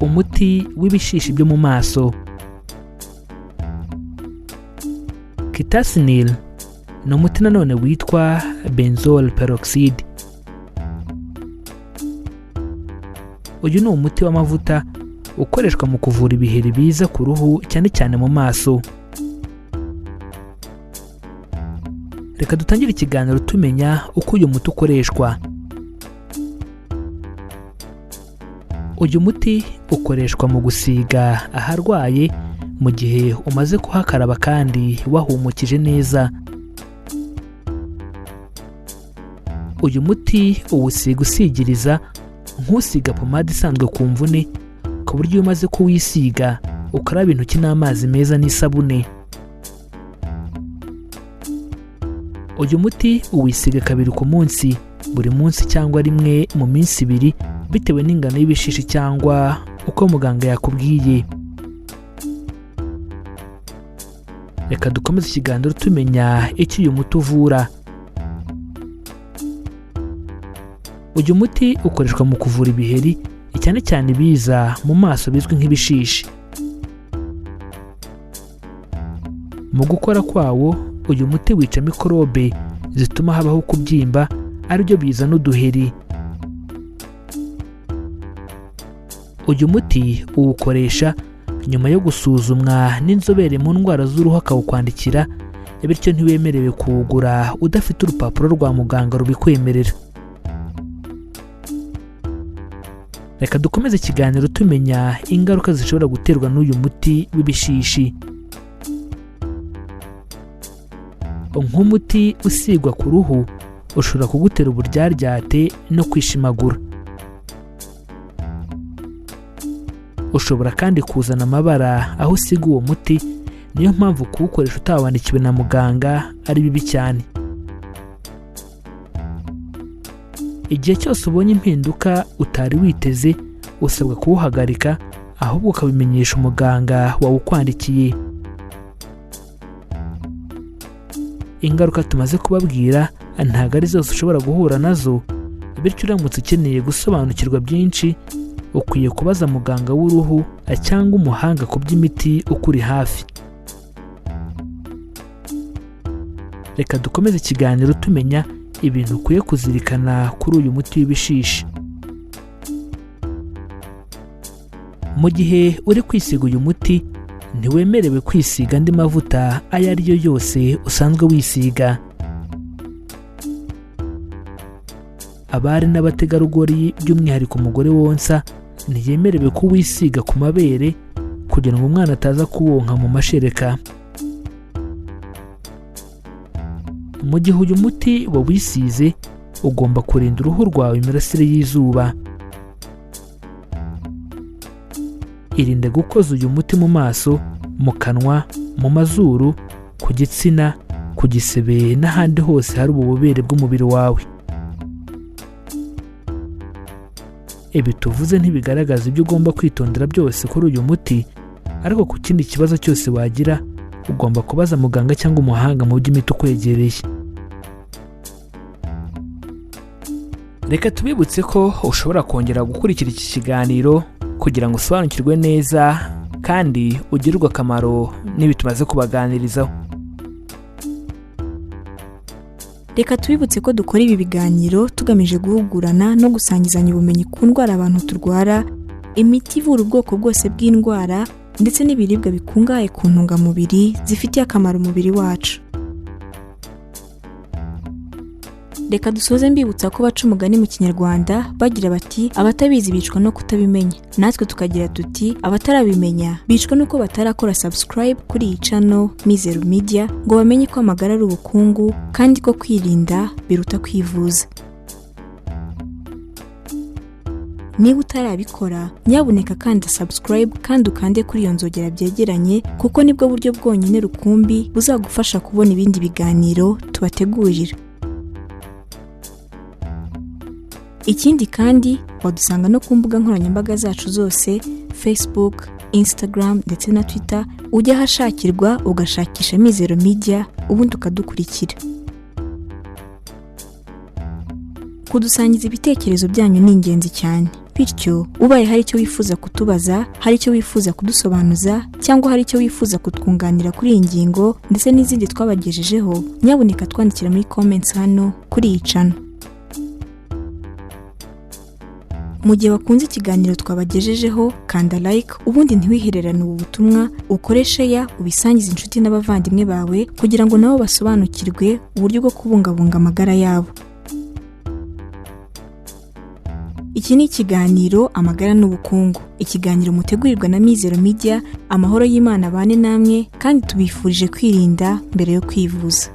Umuti w'ibishishi byo mu maso. Kitasinil ni umuti nanone witwa benzoyl peroxide. Uyu ni umuti w'amavuta ukoreshwa mu kuvura ibiheri biza ku ruhu, cyane cyane mu maso. Reka dutangire ikiganiro tumenya uko uyu muti ukoreshwa. Uyu muti ukoreshwa mu gusiga aharwaye mu gihe umaze kuhakaraba kandi wahumukije neza. Uyu muti uwusiga usigiriza nk'usiga pomade isanzwe ku mvune, ku buryo iyo umaze kuwisiga ukaraba intoki n'amazi meza n'isabune. Uyu muti uwisiga kabiri ku munsi, buri munsi cyangwa rimwe mu minsi ibiri, bitewe n'ingano y'ibishishi cyangwa uko muganga yakubwiye. Reka dukomeze ikiganiro tumenya icyo uyu muti uvura. Uyu muti ukoreshwa mu kuvura ibiheri, cyane cyane ibiza mu maso bizwi nk'ibishishi. Mu gukora kwawo, uyu muti wica mikorobe zituma habaho kubyimba, aribyo bizana uduheri. Uyu muti uwukoresha nyuma yo gusuzumwa n'inzobere mu ndwara z'uruhu akawukwandikira, bityo ntiwemerewe kuwugura udafite urupapuro rwa muganga rubikwemerera. Reka dukomeze ikiganiro tumenya ingaruka zishobora guterwa n'uyu muti w'ibishishi. Nk'umuti usigwa ku ruhu ushobora kugutera uburyaryate no kwishimagura. Ushobora kandi kuzana amabara aho usiga uwo muti, niyo mpamvu kuwukoresha utawandikiwe na muganga ari bibi cyane. Igihe cyose ubonye impinduka utari witeze, usabwa kuwuhagarika, ahubwo ukabimenyesha umuganga wawukwandikiye. Ingaruka tumaze kubabwira ntabwo ari zose ushobora guhura nazo, bityo uramutse ukeneye gusobanukirwa byinshi, ukwiye kubaza muganga w'uruhu cyangwa umuhanga ku by'imiti ukuri hafi. Reka dukomeze ikiganiro tumenya ibintu ukwiye kuzirikana kuri uyu muti w'ibishishi. Mu gihe uri kwisiga uyu muti, ntiwemerewe kwisiga andi mavuta ayo ari yo yose usanzwe wisiga. Abari n'abategarugori, by'umwihariko umugore wonsa, ntiyemerewe kuwisiga ku mabere kugira ngo umwana ataza kuwonka mu mashereka. Mu gihe uyu muti wawisize, ugomba kurinda uruhu rwawe imirasire y'izuba. Irinde gukoza uyu muti mu maso, mu kanwa, mu mazuru, ku gitsina, ku gisebe n'ahandi hose hari ububobere bw'umubiri wawe. Ibi tuvuze ntibigaragaza ibyo ugomba kwitondera byose kuri uyu muti, ariko ku kindi kibazo cyose wagira, ugomba kubaza muganga cyangwa umuhanga mu by'imiti ukwegereye. Reka tubibutse ko ushobora kongera gukurikira iki kiganiro kugira ngo usobanukirwe neza kandi ugirirwe akamaro n'ibi tumaze kubaganirizaho. Reka tubibutse ko dukora ibi biganiro tugamije guhugurana no gusangizanya ubumenyi ku ndwara abantu turwara, imiti ivura ubwoko bwose bw'indwara, ndetse n'ibiribwa bikungahaye ku ntungamubiri zifitiye akamaro umubiri wacu. Reka dusoze mbibutsa ko baca umugani mu Kinyarwanda bagira bati abatabizi bicwa no kutabimenya, natwe tukagira tuti abatarabimenya bicwa nuko batarakora subscribe kuri iyi channel Mizero Media ngo bamenye ko amagara ari ubukungu kandi ko kwirinda biruta kwivuza. Niba utarabikora, nyabuneka kanda subscribe kandi ukande kuri iyo nzogera byegeranye, kuko nibwo buryo bwonyine rukumbi buzagufasha kubona ibindi biganiro tubategurira. Ikindi kandi wadusanga no ku mbuga nkoranyambaga zacu zose, Facebook, Instagram ndetse na Twitter, ujya ahashakirwa ugashakisha Mizero Media ubundi ukadukurikira. Kudusangiza ibitekerezo byanyu ni ingenzi cyane. Bityo ubaye hari icyo wifuza kutubaza, hari icyo wifuza kudusobanuza, cyangwa hari icyo wifuza kutwunganira kuri iyi ngingo ndetse n'izindi twabagejejeho, nyabuneka twandikira muri comments hano kuri iyi channel. Mu gihe wakunze ikiganiro twabagejejeho, kanda like, ubundi ntiwihererane ubu butumwa, ukore share, ubisangize inshuti n'abavandimwe bawe kugira ngo nabo basobanukirwe uburyo bwo kubungabunga amagara yabo. Iki ni ikiganiro Amagara n'Ubukungu, ikiganiro mutegurirwa na Mizero Media. Amahoro y'Imana abane namwe, kandi tubifurije kwirinda mbere yo kwivuza.